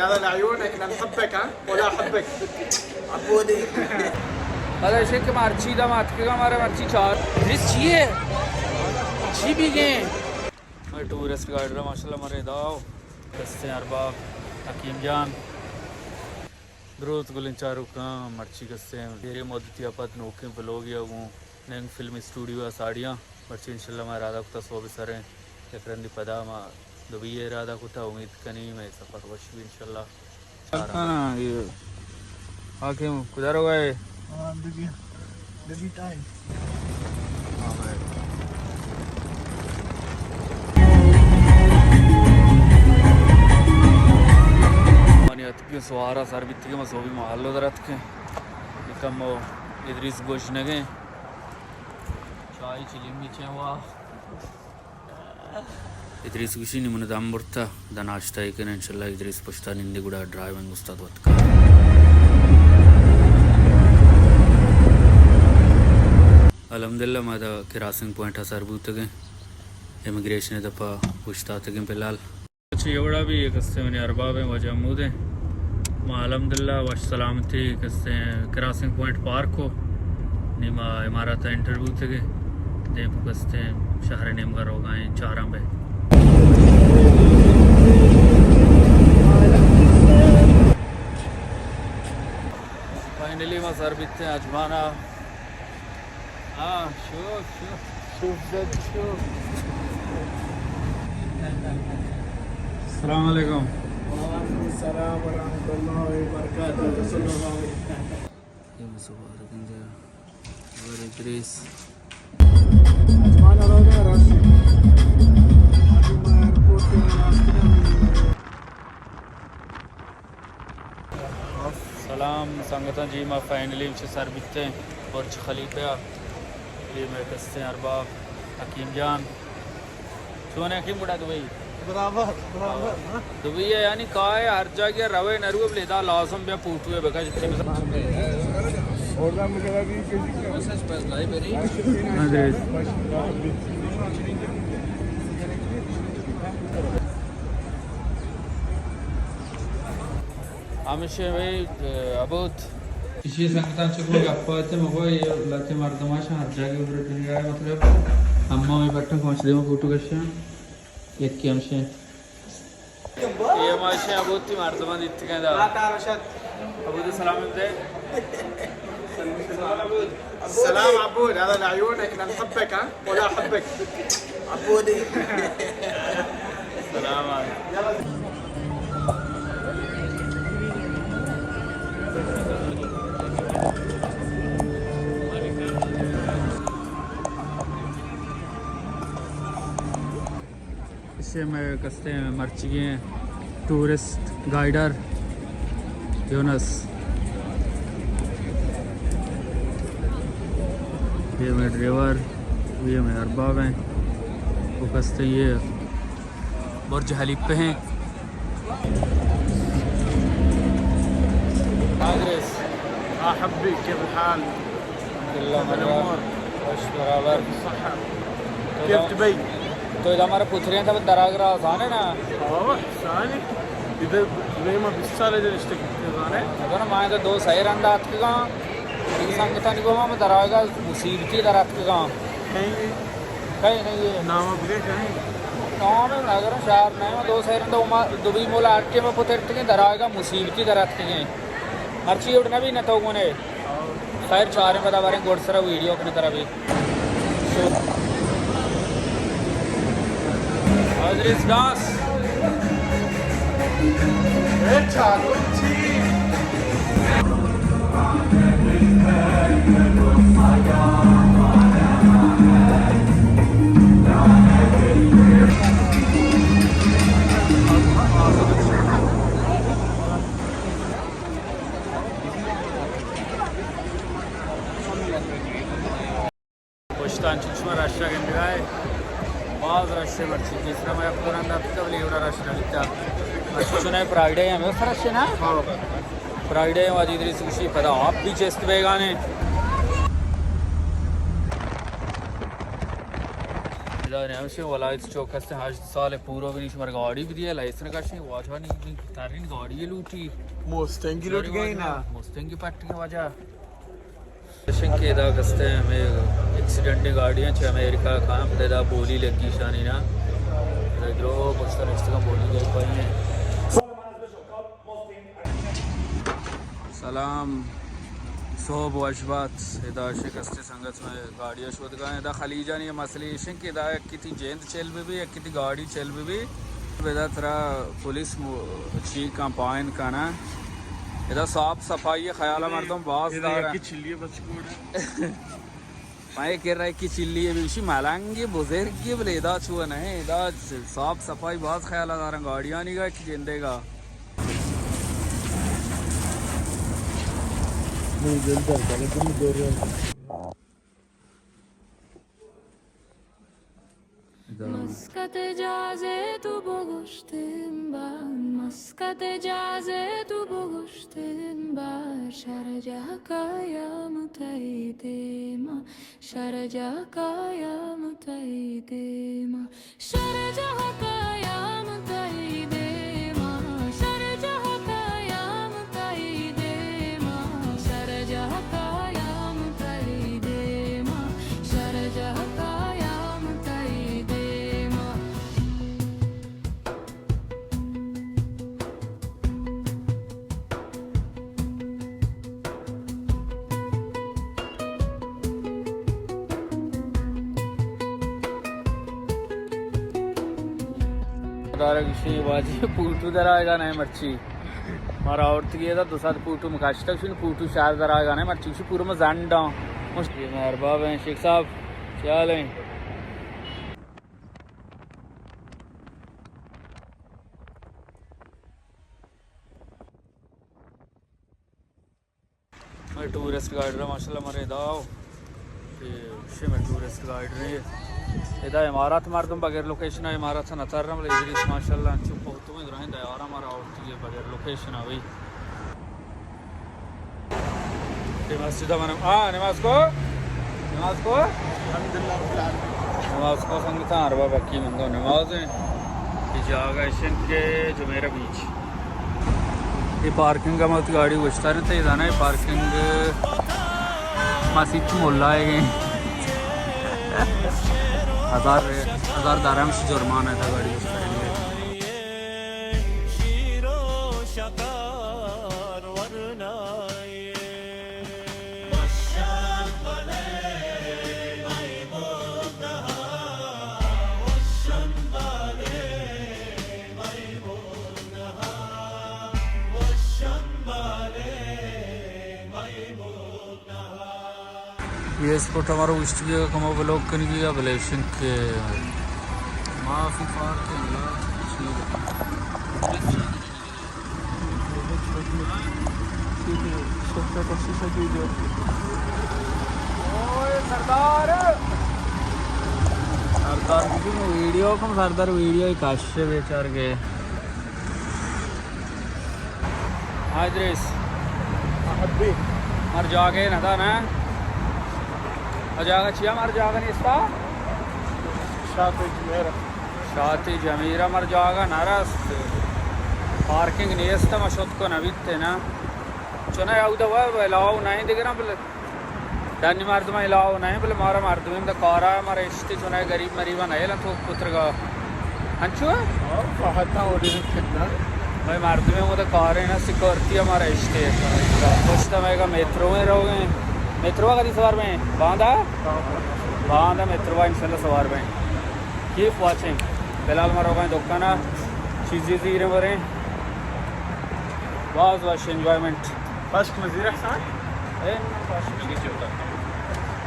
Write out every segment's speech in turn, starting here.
هذا لعيونك، نحبك، ها؟ ولا أحبك. عبودي. پدا ایشی کہ مرچی دا ما اتکگا، مارا مرچی چار. ادریس چی ئے؟ چی بیگیں؟ مئے ٹورسٹ گائیڈ را ماشاءاللہ مارا ادا کستیں ارباب حکیم جان. دروت گلیں چاروکاں، مرچی کستیں دیریں مدتی ءَ پد نوکیں بلوگے ءَ گوں ننگ فلم اسٹوڈیو ءَ ساڑی آں. مرچی انشاءاللہ ما ارادہ کتا سہب سریں یک رندی پدا ما دبئی ءَ ارادہ کتا، امید کنیں مئے سفر وش بی انشاءاللہ. سلطان، یہ حاکم کدھر ہو گئے؟ ہاں، دبئی، دبئی ٹائم. منی اتکیں سوارا سر بیتگیں، ما سوبی محلو در اتکیں. یکم ادریس گوشنگیں. چائے چلیمی چیں وا. ادریس گوشی نی من دم برتا، دا ناشتہ ای کن انشاءاللہ. ادریس پشتا نندے گڑا ڈرائیونگ استاد وت کن. الحمدللہ ما دا کراسنگ پوائنٹ ءَ سر بوتگیں، امیگریشن ءِ دپا اوشتاتگیں فی الحال. چہ ایوڑا بھی یک استیں منی ارباب ہیں، واجہ محمود ہیں. ما الحمدللہ وش سلامتی یک استیں کراسنگ پوائنٹ پار کو. نی ما امارات ءَ انٹر بوتگیں، دیم پہ کستیں شہر نیمگا روگائیں چاراں بے. فائنلی ما سر بیتیں اجمانا. ہاں، شوف، شوف. شوف زد، شوف. السلام علیکم. وعلیکم السلام ورحمۃ اللہ وبرکاتہ. صلی اللہ علیہ وسلم. یہ مسوار گنجا. اور ادریس. اجمانا روگا راشی. ابھی میں ایئرپورٹ کے ناس. سلام سنگتاں جی، ما فائنلی چہ سر بیتیں برج خلیفہ ءَ. یہ مئے کستیں ارباب حکیم جان. چون حکیم گڑا دبئی؟ برابر، برابر، ہاں. دبئی ہے یعنی کائے ہر جاگہ روے نہ روے بلے دا لازم بیا فوٹو ہے بکا جتنے. ہمیشہ بھائی، ابوت. ایشی سنگتاں چکو گپا تے مگو یہ لتے مردماں شاں ہر جاگہ ادھر دنیا ہے، مطلب، اما میں پٹن پہنچ دے فوٹو کشاں. یکی ہمشے. یہ ہمشے ابوتی مردماں دیتگیں دا. ابوت سلام دے. سلام عبود، هذا لعيونك، نحبك، ها؟ ولا أحبك. عبودي. سلام عليكم. اسے میں کستے ہیں مرچیگیں ٹورسٹ گائیڈر یونس. یہ میں ڈرائیور، یہ میں ارباب ہیں. وہ کستے یہ برج خلیفہ ہیں. ادریس. آ حبی، کیف الحال؟ الحمدللہ، الامور؟ وش برابر. صحہ. تو کیف دا، دبئی؟ تو ادا مارا پتریں تا دراگ را زانے نا؟ آوہ، زانے. ادھر دبئی ما بیست سال ادھر اشتے کیتے زانے. اگر ما ادا دو سہ رندا اتکگاں، ای سنگتانی گوما ما دراگا مصیبتی در اتکگاں. کہیں؟ کہیں نہیں یہ. نام بگے کہیں؟ نام نہ کروں، شہر نہیں، ما دو سہ رندا اوما دبئی مولا ہر ٹیم پترتگیں، دراگا مصیبتی در اتکگیں. مرچی اڑ نبی نہ تو گونے. خیر، چاریں پدا باریں گڈ سرا ویڈیو کنے ترا بھی. ادریس ڈانس. اے چالو چی. پشتان چوش ما رشا گندگائے، باز رش ہے مرچی. جس طرح میں اپنا رنگ داتا بلی اڑا رش نہ بیتا. مرچی چنے فرائیڈے ہمیں اس رش ہے نا؟ ہاں. فرائیڈے واجی ادریس گوشی پدا آپ بھی چست بیگانے. ادا نیمشیں ولایت چوک ہستیں، ہشت سال پورو بی نی، شمارا گاڑی بدیئے، لائسنس کشیں، واجہ نی ترین گاڑی لوٹی۔ موستنگی لوٹ گئی نا؟ موستنگی پٹ کے واجہ۔ شنگ کہ ادا کستے ہمیں ایکسیڈنٹ گاڑیاں چہ امریکہ کام، ادا بولی لگی شانی نا۔ ادا درو پشتا نشتگاں بولی لگ پائی ہیں۔ سلام، صحب وش بات۔ ادا شکست سنگت میں گاڑی شودگاں۔ ادا خلیجانی مسئلہ ایشن کہ ادا یک کتی جند چل بہ بی، یک کتی گاڑی چل بہ بی۔ ادا ترا پولیس مو-، چی کمپائن کنا۔ ادا صاف صفائی خیال مردم باز دارن۔ مئے کرا کہ چلی ہے، بیشی ملنگی بزرگی، بلے ادا چو نہ، ادا صاف صفائی باز خیال دارن گاڑیانی گا کہ جندے گا۔ مسکت جازے تو بگوشتن بار، مسکت جازے تو بگوشتن بار، شرجہ کایم تئی دیما، شرجہ کایم تئی دیما، شرجہ کایم تئی دیما، شرجہ کایم تئی دیما، شرجہ کایم تئی دیما، شرجہ کایم تئی دیما۔ دارا گشی واجی پوٹو درائے گا نہ مرچی۔ مارا آورتگی ادا دو سد پوٹو مکاشتگ، شنو پوٹو شار درائے گا نہ مرچی، شی پورو ما زنڈاں۔ مشتی مہرباب ہیں شیخ صاحب، چے حال ہیں؟ مئے ٹورسٹ گائیڈ را ماشاءاللہ مارے داو کہ شے مئے ٹورسٹ گائیڈ رے۔ ادا امارات مردم بغیر لوکیشن امارات نہ تر، بلے ادریس ماشاءاللہ انچو پہتو میں دراہیں دیارا مارا آورتی ہے بغیر لوکیشن آوی۔ اے مسجد من، آ، نماز کو؟ نماز کو؟ الحمدللہ رب العالمین۔ نماز کو سنگتاں، ارباب حکیم انگو نماز ہیں۔ یہ جاگہ ایشن کے جمیرہ بیچ۔ یہ پارکنگ ہم وتی گاڑی گوشتار انت، یہ دانا یہ پارکنگ مسیت ملا ہے گئے۔ ہزار، ہزار درہم سے جرمانہ ہے گاڑی گوشتار انت۔ یہ اسپوٹ ہمارا گوشتگی ہے کہ ما بلاگ کنگی ہے، بلے شنک معافی پارک ہے، اوئے سردار۔ سردار ویڈیو کم، سردار ویڈیو کش بیچار گئے۔ ہاں ادریس۔ ہاں، حبی۔ مر جاگہ نہ دا نا۔ مر جاگہ چیا مر جاگہ نیستا؟ شاتی جمیرہ۔ شاتی جمیرہ مر جاگہ نہ رست۔ پارکنگ نیست، ما شت کو نہ بیتے نا۔ چونہ اودا و علاوہ نہیں دگرا بل۔ ڈنی مردم علاوہ نہیں بل، مارا مردم دا کارا مارا اشتے، چونہ غریب مریبا نہیں لن تو پترگا۔ انچو؟ ہاں، فقط اوڑی کتنا۔ بھائی مردم ہم دا کارے نا، سیکورٹی ہمارا اشتے۔ پشت میں کا میترو میں رہو گئے۔ میترو کا دی سوار میں؟ باندا؟ باندا میترو انشاءاللہ سوار میں۔ Keep watching. فی الحال ما روگاں دکانا چیزی زیریں بریں۔ باز وش انجوائمنٹ۔ فرسٹ مزیر احسان؟ اے،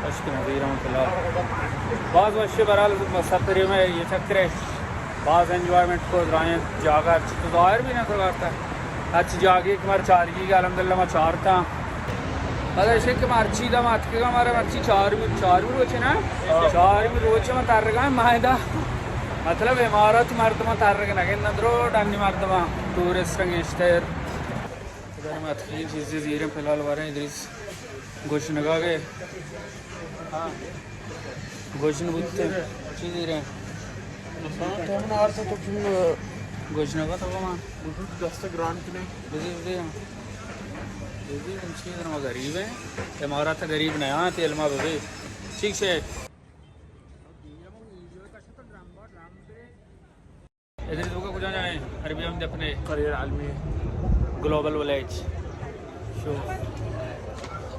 فرسٹ مزیر ہم فی الحال۔ باز وش برحال سفری میں یہ چکرے۔ باز انجوائمنٹ کو درائیں جاگہ چی تو ظاہر بھی نہ کرتا۔ ہرچی جاگے کہ مارا چارگی کہ الحمدللہ ما چارتا۔ پدا ایشی کہ مرچی دا ما اتکگا، مارا مرچی چارمی، چارمی روچے نا؟ ہاں۔ چارمی روچے ما ترگا ما ادا۔ مطلب امارات مردم ترگ نگن ندرو، ڈنی مردم ٹورسٹ گیشتر۔ ادھر ما اتکگیں چیزی زیریں فی الحال واریں ادریس گوشنگا گئے۔ ہاں۔ گوشن بوتے، چی دے رہے ہیں؟ تو ہم نار سے تو کیوں گوشن کا تو کما؟ دست گران کنے۔ بزی، بزی، ہاں۔ بزی، ہم چی در ما غریب ہیں۔ امارات غریب نہ آتے، علما بزی۔ ٹھیک سے۔ ادھر تو کا کجا جائیں؟ عربی ہم دے اپنے کریئر عالمی گلوبل ولیج شو۔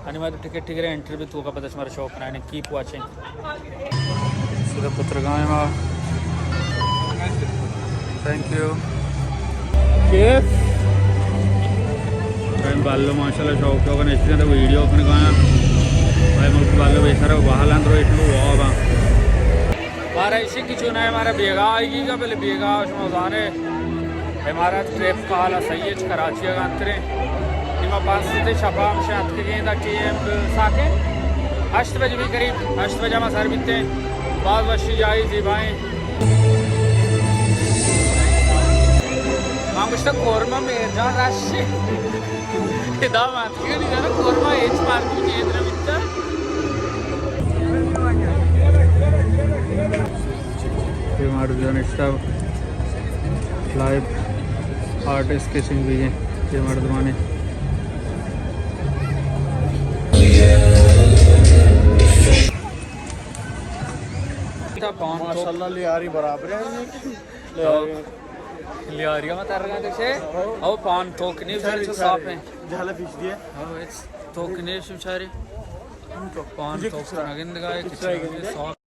انی ما تو ٹکٹ ٹکٹ انٹر بھی تو کا پتہ ہمارا شوق نہ ہے، کیپ واچنگ۔ سیدھا پترگاہ ما۔ Thank you. کیف؟ ٹائم بالو ماشاءاللہ شوق شوق نے اس طرح ویڈیو کن گایا۔ بھائی ملک بالو بے سارا بحال اندر ایک وہ آبا۔ مارا ایشی کی چونا ہے، مارا بیگا آئیگی گا، بلے بیگا شما زانے۔ امارات ٹریفک حالا صحیح ہے، کراچی ءَ گانتریں۔ نیما پانچ تے شپا ہم شاید کہ گیندا ٹی ایم ساکے۔ ہشت بجے بھی قریب، ہشت بجے ما سر بیتے۔ باز وشی جائی زیبائیں۔ ما گوشتا قورمہ میر جان راشی۔ ادا مات کیوں نہیں جانا قورمہ ایچ مار کو جیت رہا بیتا۔ یہ مار جان اسٹاف۔ لائیو آرٹ اسکیچنگ بھی ہے یہ مردمانی۔ ماشاءاللہ لیاری برابر ہے۔ لیاری۔ لیاری ما تر گئے تھے۔ او پان توک نہیں، سارے، سارے صاف ہیں۔ جہلا پیش دیے۔ او توک نہیں، سارے۔ پان توک نگند گئے، کچھ صاف۔